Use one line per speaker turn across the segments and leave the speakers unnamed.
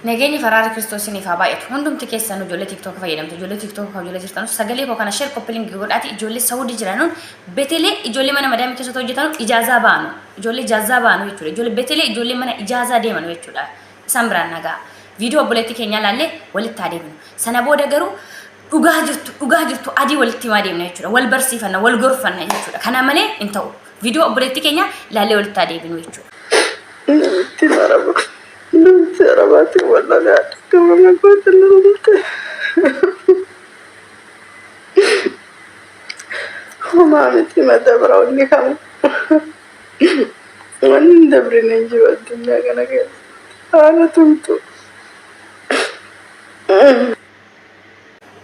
Nageenyi faraarri Kiristoos isiniif haa baay'atu. Hundumti keessanuu ijoollee TikTok fayyadamtu, ijoollee TikTok kan ijoollee jirtanu sagalee koo kana share copy link godhaati ijoollee Saudi jiranuun betelee ijoollee mana madaamii keessatti hojjetanu ijaazaa baanu. Ijoollee ijaazaa baanu jechuudha. Ijoollee betelee ijoollee mana ijaazaa deemanu jechuudha. Isaan biraan nagaa. Viidiyoo obboleettii keenyaa laallee walitti haa deebinu. Sana booda garuu dhugaa jirtu dhugaa jirtu adii walitti himaa deemna jechuudha. Wal barsiifanna, wal gorfanna jechuudha. Kana malee hin ta'u. Viidiyoo obboleettii keenyaa laallee walitti haa deebinu jechuudha.
Namitti araba namitti arabaatiin wal lolee qabama kootti lolte. Homaa miti madabra wanni kamu. Wanni hin dabrine hin jiru addunyaa kana keessa. Haala tumtu.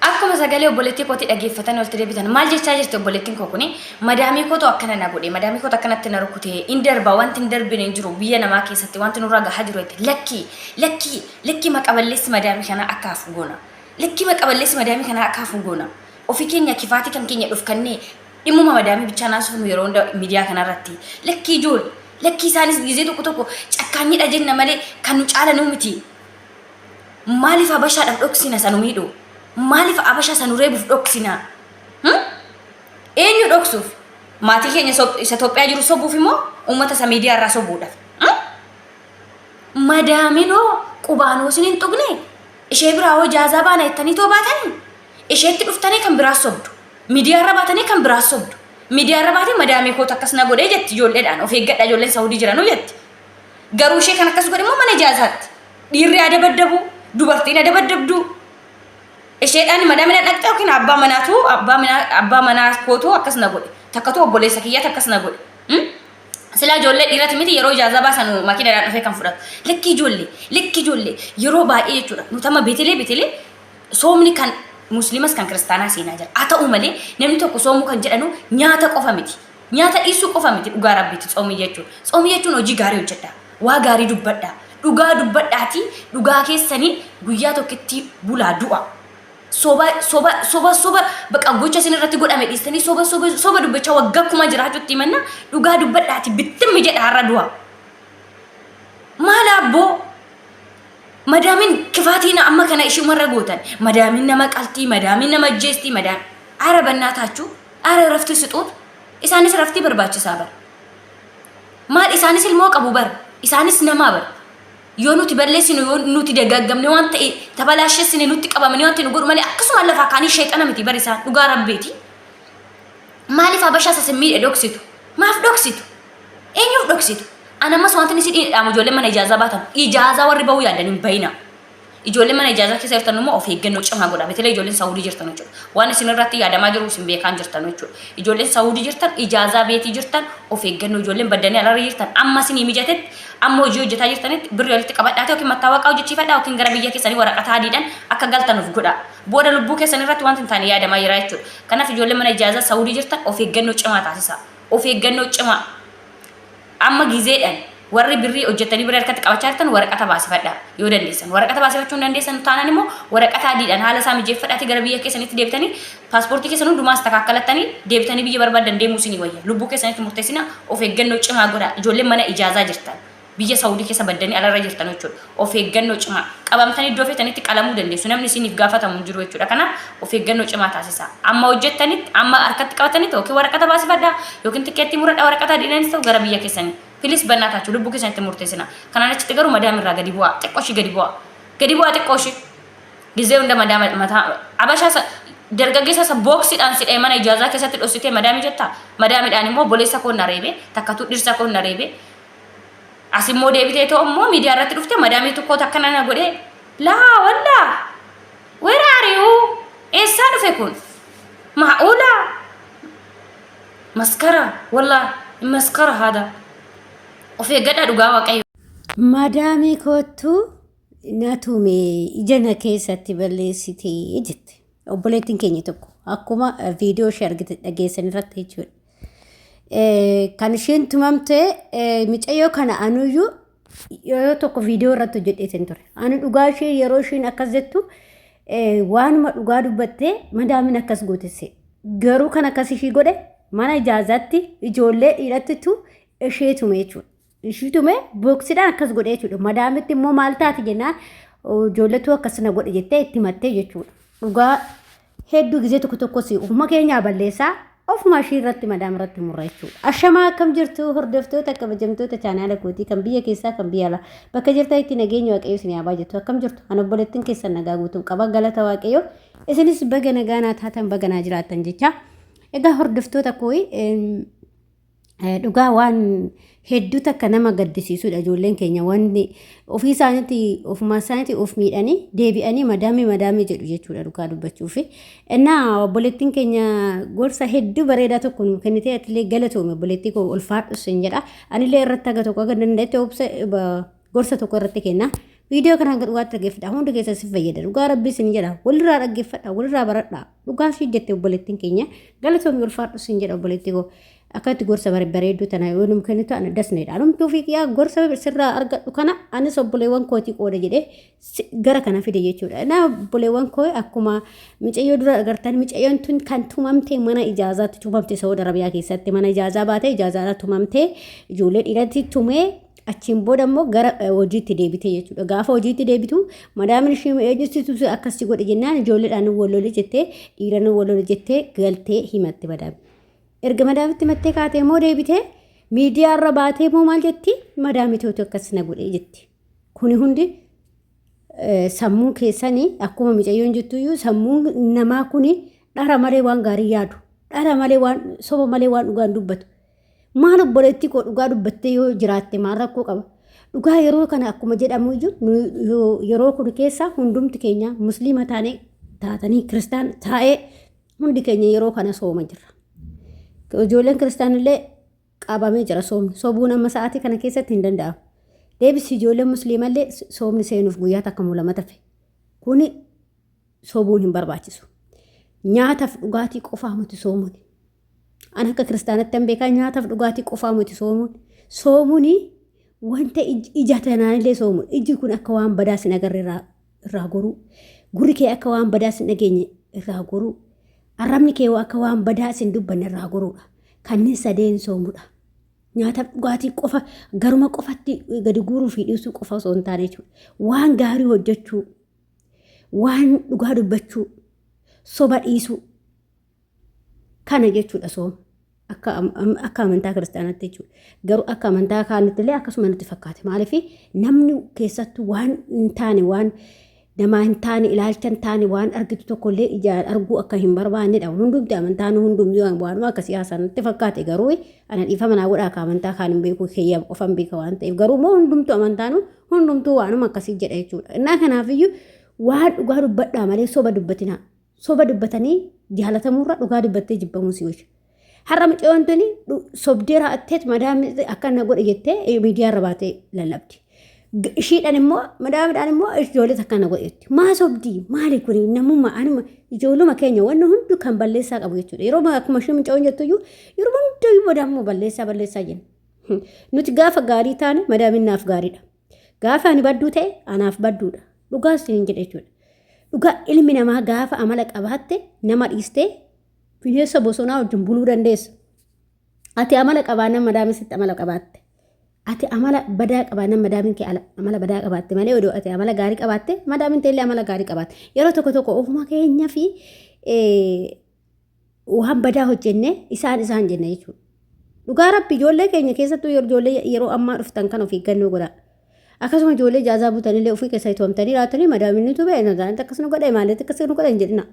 Akkuma sagalee obboleettii kootii dhageeffatanii olti deebitan maal jechaa jirti obboleettiin koo kuni? Madaamii kootu akkana na godhe, madaamii kootu akkanatti na rukute, in darba, wanti hin darbine hin jiru, biyya namaa keessatti wanti nurra gahaa jiru jette. Lakkii, lakkii, lakkii, maqaballeessi madaamii kanaa akka hafu goona, lakkii, maqaballeessi madaamii kanaa akka hafu goona. Ofii keenya kifaatii kan keenya dhufkannee dhimmuma madaamii bichaa naasufnu yeroo hunda miidiyaa kanarratti. Lakkii ijoole, lakkii, isaanis gizee tokko tokko cakkaanyidha jenna malee kan nu caalanuu miti. Maaliif Habashaadhaaf dhoksina isa nu miidhu? Maaliif Habashaa isa nu reebuuf dhoksina? Hmm? Eenyu dhoksuuf? Maatii keenya isa Itoophiyaa jiru sobuuf immoo uummata isa miidiyaa irraa sobuudhaaf? Hmm? Madaaminoo qubaanoo isin hin tuqne? Ishee biraa hoo jaazaa baana jettanii too baatanii? Isheetti dhuftanii kan biraa sobdu. Miidiyaa irra baatanii kan biraa sobdu. Miidiyaa irra baatee madaamii kootu akkas na godhee jetti ijoolleedhaan. Of eeggadha ijoolleen Saawudii jiranuu jetti. Garuu ishee kan akkas godhe immoo mana ijaazaatti. Dhiirri haa dabaddabu, dubartiin haa dabaddabdu. Isheedhaan madaamidhaan dhaqxee yookiin abbaa manaatu abbaa manaa abbaa manaa kootu akkas na godhe. Takkatu obboleessa kiyyaatu akkas na godhe. Silaa ijoollee dhiirati miti yeroo ijaazaa baasan makiinadhaan dhufee kan fudhatu. Lakki ijoollee, lakki ijoollee yeroo baay'ee jechuudha. Nuti amma beetelee beetelee soomni kan musliimas kan kiristaanaa seenaa jira. Haa ta'u malee namni tokko soomuu kan jedhanu nyaata qofa miti. Nyaata dhiisuu qofa miti dhugaa rabbiiti tsoomii jechuun. Tsoomii jechuun hojii gaarii hojjedhaa. Waa gaarii dubbadhaa. Dhugaa dubbadhaatii dhugaa keessaniin guyyaa tokkitti bulaa du'a. Soba soba soba soba baqa gocha isin irratti godhame dhiistanii soba soba soba dubbachaa waggaa kuma jiraachuutti himanna dhugaa dubbadhaatii bittimmi jedha har'a du'a. Maal abboo? Madaamin kifaatiin amma kana ishumarra gootan. Madaamin nama qaltii, madaamin nama ajjeestii, madaam. Ara bannaa taachuu. Ara rafti sixuut. Isaanis raftii barbaachisaa bar. Maal isaanis ilmoo qabu bar. Isaanis namaa bar. Yoo nuti balleessinu yoo nuti dagaaggamne waan ta'e tabalaashessine nutti qabamanii wanti nu godhu malee akkasumaan lafaa kaanii sheexana miti bar isaan dhugaa rabbeeti. Maaliif habashaa isa sin miidhe dhoksitu? Maaf dhoksitu? Eenyuuf dhoksitu? Ani ammas wanti isin dhaamu ijoolleen mana ijaazaa baatan ijaazaa warri bahuu yaadan hin bahina. Ijoolleen mana ijaazaa keessa jirtan immoo of eeggannoo cimaa godhaa. Betelee ijoolleen Saawudii jirtan jechuudha. Waan isin irratti yaadamaa jiru isin beekaan jirtan jechuudha. Ijoolleen Saawudii jirtan ijaazaa beetii jirtan of eeggannoo ijoolleen baddanii alarra jirtan amma isinii mijatetti amma hojii hojjetaa jirtanitti birrii walitti qabadhaatee yookiin mattaawaqaa hojjechiifadhaa yookiin gara biyya keessanii waraqata adiidhaan akka galtanuuf godhaa. Booda lubbuu keessan irratti wanti hin taane yaadamaa jira jechuudha. Kanaaf ijoolleen mana ijaazaa Saawudii jirtan of eeggannoo cimaa taasisaa. Of eeggannoo cimaa. Amma gizeedhan warri birrii hojjettanii birrii harkatti qabachaa jirtan waraqata baasifadhaa yoo dandeessan. Waraqata baasifachuu hin dandeessan taanaan immoo waraqata adiidhaan haala isaa mijeeffadhaatii gara biyya keessanitti deebitanii paaspoortii keessan hundumaas takaakalattanii deebitanii biyya barbaaddan deemuu isinii wayya. Lubbuu keessanitti murteessina of eeggannoo cimaa godhaa. Ijoolleen mana ijaazaa jirtan. Biyya Saawudii keessa baddanii alarra jirtan jechuudha. Of eeggannoo cimaa. Qabamtanii iddoo feetanitti qalamuu dandeessu. Namni isiniif gaafatamu hin jiru jechuudha. Kanaaf of eeggannoo cimaa taasisaa. Amma hojjettanitti, amma harkatti qabatanitti yookiin waraqata baasifadhaa yookiin tikkeettii muradhaa waraqata adiidhaanis ta'u gara biyya keessanii. Filis bannaa taachuu lubbuu keessanitti murteessina. Kanaan achitti garuu madaam irraa gadi bu'aa. Xiqqoo ishii gadi bu'aa. Gadi bu'aa xiqqoo ishii. Gizee hunda madaama mataa abashaa isa dargaggeessa isa booksiidhaan si dha'e mana ijaazaa keessatti dhossitee madaamii jettaa? Madaamidhaan immoo obboleessa koo na reebe, takkatu dhirsa koo na reebe. As immoo deebitee too immoo miidiyaa irratti dhuftee madaamii tokkootu akkana na godhee. Laa wallaa! Where are you? Eessaa dhufe kun? Ma'uula? Maskara wallaa maskara haada. Of eeggadhaa dhugaa waaqayyo.
Madaamii koottu na tume ija na keessatti balleessite jette. Obboleettiin keenya tokko akkuma viidiyoo ishee argite dhageessan irratti jechuudha. Kan isheen tumamte micayyoo kana anuyyuu yeroo tokko viidiyoo irratti hojjedheetin ture. Ani dhugaa ishee yeroo isheen akkas jettu waanuma dhugaa dubbattee madaamin akkas gootesse. Garuu kan akkas ishii godhe mana ijaazaatti ijoollee dhiirattitu ishee tume jechuudha. Ishii tume booksidhaan akkas godhe jechuudha. Madaamitti immoo maal taati jennaan Ijoolletu akkas na godhe jettee itti himattee jechuudha. Dhugaa hedduu gizee tokko tokkos ofuma keenyaa balleessaa ofuma ishii irratti madaam irratti murra jechuudha. Ashamaa akkam jirtu hordoftoota kabajamtoota chaanaala kootii kan biyya keessaa kan biyya alaa bakka jirtanitti nageenya waaqayyo isin haa baay'atu akkam jirtu an obboleettiin keessan nagaa guutuun qaba galata waaqayyo isinis baga nagaa naa taatan baga naa jiraattan jecha. Egaa hordoftoota koo Dhugaa waan hedduu takka nama gaddisiisudha ijoolleen keenya wanni ofii isaaniitti ofumaa isaaniitti of miidhanii deebi'anii madaamii madaamii jedhu jechuudha dhugaa dubbachuufi. Innaa obboleettiin keenya gorsa hedduu bareedaa tokko nu kennitee atillee galatoomi obboleettii koo ulfaadhu sin jedha. Anillee irratti haga tokko haga danda'etti obsa gorsa tokko irratti kenna. Viidiyoo kana hanga dhugaatti dhaggeeffadha. Hundi keessa si fayyada. Dhugaa rabbii sin jedha. Walirraa dhaggeeffadha. Walirraa baradha. Dhugaa si jette obboleettiin keenya. Galatoomi ulfaadhu sin jedha obboleettii koo. Akka itti gorsa bareedduu tana yoo num kennitu ana dasneedha. Anumtuu fi yaa gorsa sirraa argadhu kana anis obboleewwan kootii qooda jedhee gara kana fide jechuudha. Na obboleewwan koo akkuma micayyoo dura agartan micayyoon tun kan tumamte mana ijaazaatti tumamte Saudi Arabiyaa keessatti mana ijaazaa baate ijaazaadha tumamte ijoollee dhiiratti tumee achiin booda immoo gara hojiitti deebite jechuudha. Gaafa hojiitti deebitu madaamin ishee eenyutti akkas si godhe jennaan ijoolleedhaan wal lole jettee dhiiraan wal lole jettee galtee himatte madaami. Erga madaamitti himattee kaatee immoo deebitee miidiyaa irra baatee immoo maal jetti madaamituutu akkas na godhe jetti. Kuni hundi sammuu keessanii akkuma micayyoon jettuyyuu sammuun namaa kuni dhara malee waan gaarii yaadu dhara malee waan soba malee waan dhugaan dubbatu. Maal obboleettii koo dhugaa dubbattee yoo jiraatte maal rakkoo qaba? Dhugaa yeroo kana akkuma jedhamu iyyuu yeroo kun keessa hundumti keenya musliima taanee taatanii kiristaan taa'ee hundi keenya yeroo kana sooma jirra. Ijoolleen kiristaanillee qabamee jira soomni. Sobuun amma sa'aatii kana keessatti hin danda'amu. Deebisi ijoolleen musliimallee soomni seenuuf guyyaa takka moo lama tafe. Kuni sobuun hin barbaachisu. Nyaataaf dhugaatii qofaa miti soomuun. An akka kiristaanatti an beekaa nyaataaf dhugaatii qofaa miti soomuun. Soomuun wanta ija tanaanillee soomuun. Iji kun akka waan badaa sin agarre irraa goruu. Gurri kee akka waan badaa sin dhageenye irraa goruu. Arrabni kee akka waan badaa sin dubbanne irraa goruudha. Kanneen sadeen soomudha. Nyaataaf dhugaatii qofa garuma qofatti gadi guuruu fi dhiisuu qofa osoo hin taane jechuudha. Waan gaarii hojjechuu, waan dhugaa dubbachuu, soba dhiisuu kana jechuudha sooma. Akka akka amantaa kiristaanaatti jechuudha. Garuu akka amantaa kaanitti illee akkasuma nutti fakkaate. Maaliif namni keessattuu waan hin taane waan namaa hin taane ilaalcha hin taane waan argitu tokko illee ijaan arguu akka hin barbaannedha. Hundumti amantaan hundumti waanuma akkasii haasa'an natti fakkaate garuu ana dhiifama naa godhaa akka amantaa kaan hin beeku kiyya qofan beeka waan ta'eef garuu immoo hundumtu amantaan hundumtuu waanuma akkasii jedha jechuudha. Innaa kanaafiyyuu waan dhugaa dubbadhaa malee soba dubbatinaa. Soba dubbatanii jaalatamuurra dhugaa dubbattee jibbamuu si wayya. Har'a mucayyoon tuni sobdee raa'atteet madaamni akka na godhe jettee miidiyaa irra baatee lallabdi. Ishiidhaan immoo madaamidhaan immoo ijoollee takka na godhe jetti. Maa sobdii maali kuni namummaa anuma ijoolluma keenya wanni hundu kan balleessaa qabu jechuudha. Yeroo akkuma ishee mucayyoon jettu iyyuu yeroo hundayyuu madaamuma balleessaa balleessaa jenna. Nuti gaafa gaarii taane madaamin naaf gaariidha. Gaafa ani badduu ta'e anaaf badduudha. Dhugaa isiniin jedha jechuudha. Dhugaa ilmi namaa gaafa amala qabaatte nama dhiistee bineensa bosonaa wajjin buluu dandeessa. Ati amala qabaannaan madaamin sitti amala qabaatte. Ati amala badaa qabaannaan madaamin kee amala badaa qabaatte malee odoo ati amala gaarii qabaatte madaamin teellee amala gaarii qabaatte. Yeroo tokko tokko ofuma keenya fi waan badaa hojjenne isaan isaan jenna jechuudha. Dhugaa rabbi ijoollee keenya keessattuu yeroo ijoollee yeroo ammaa dhuftan kan of eeggannoo godhaa. Akkasuma ijoollee jaazaa buutanillee ofii keessa to'amtanii raatanii madaaminni tubee akkas nu godhe maalitti akkas nu godhe hin jedhina.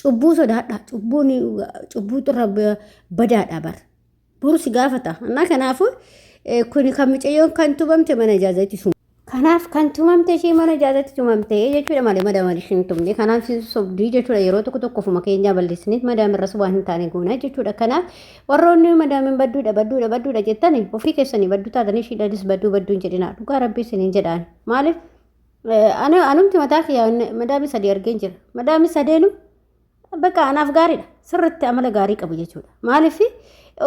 Cubbuu sodaadha. Cubbuun cubbuu irra badaadha bar. Boru si gaafata. Annaa kanaafuu kun kan mucayyoon kan tumamte mana ijaazatti tumamte. Kanaaf kan tumamte ishee mana ijaazatti tumamte jechuudha malee madaama isheen hin tumne. Kanaaf isheen sobdii jechuudha yeroo tokko tokko ofuma keenyaa balleessineet madaama irras waan hin taane goona jechuudha. Kanaaf warroonni madaamin badduudha badduudha badduudha jettani ofii keessanii badduu taatanii ishiidhaanis badduu badduu hin jedhinaa. Dhugaa rabbii isiniin jedhaan. Maaliif Anumti mataa kiyya madaamii sadii argeen jira. Madaamii sadeenu bakka anaaf gaariidha. Sirriitti amala gaarii qabu jechuudha. Maaliif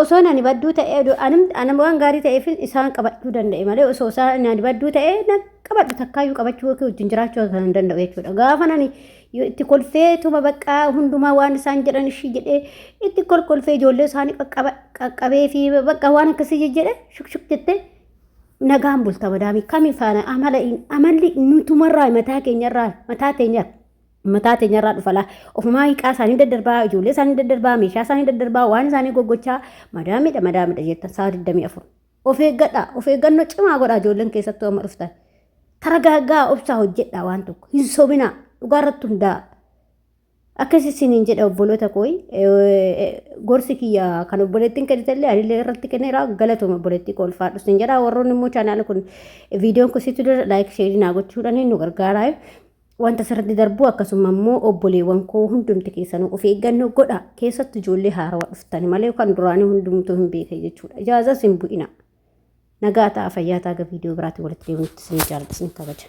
osoo ani badduu ta'ee ani waan gaarii ta'eef isaan qabachuu danda'e malee osoo isaan ani badduu ta'ee na qabadhu takkaayyuu qabachuu yookiin wajjin jiraachuu kan hin danda'u jechuudha. Gaafa ani itti kolfee tuma bakka hundumaa waan isaan jedhan ishii jedhee itti kolkolfee ijoollee isaanii qaqqabee fi bakka waan akkasii jedhe shuk shuk jettee Nagaan bulta madaamii kami faana amala amalli nutumarraa mataa keenyarraa mataa teenya mataa teenyarraa dhufa laa. Ofumaa hiiqaa isaanii daddarbaa, ijoollee isaanii daddarbaa, meeshaa isaanii daddarbaa, waan isaanii goggochaa madaamiidha madaamiidha jettan sa'a 24. Of eeggadhaa, of eeggannoo cimaa godhaa ijoolleen keessattuu amma dhuftan. Taragaaggaa obsaa hojjedhaa waan tokko hin sobinaa dhugaa irratti hundaa'a. Akkas isiniin jedha obboloota koo gorsi kiyya kan obboleettiin kennitellee anillee irratti kenneera galatooma obboleettii koo ulfaadhu isin jedha warroonni immoo chaanaala kun viidiyoon kun sitti dura laayik sheerii naa gochuudhaan nu gargaaraa wanta asirratti darbu akkasuma immoo obboleewwan koo hundumti keessanuu of eeggannoo godha keessattu ijoollee haarawaa dhuftani malee kan duraanii hundumtuu hin beekan jechuudha ijaazas hin bu'ina nagaa ta'a fayyaa ta'a viidiyoo biraatti walitti deebinutti isin jaalladha isin kabaja.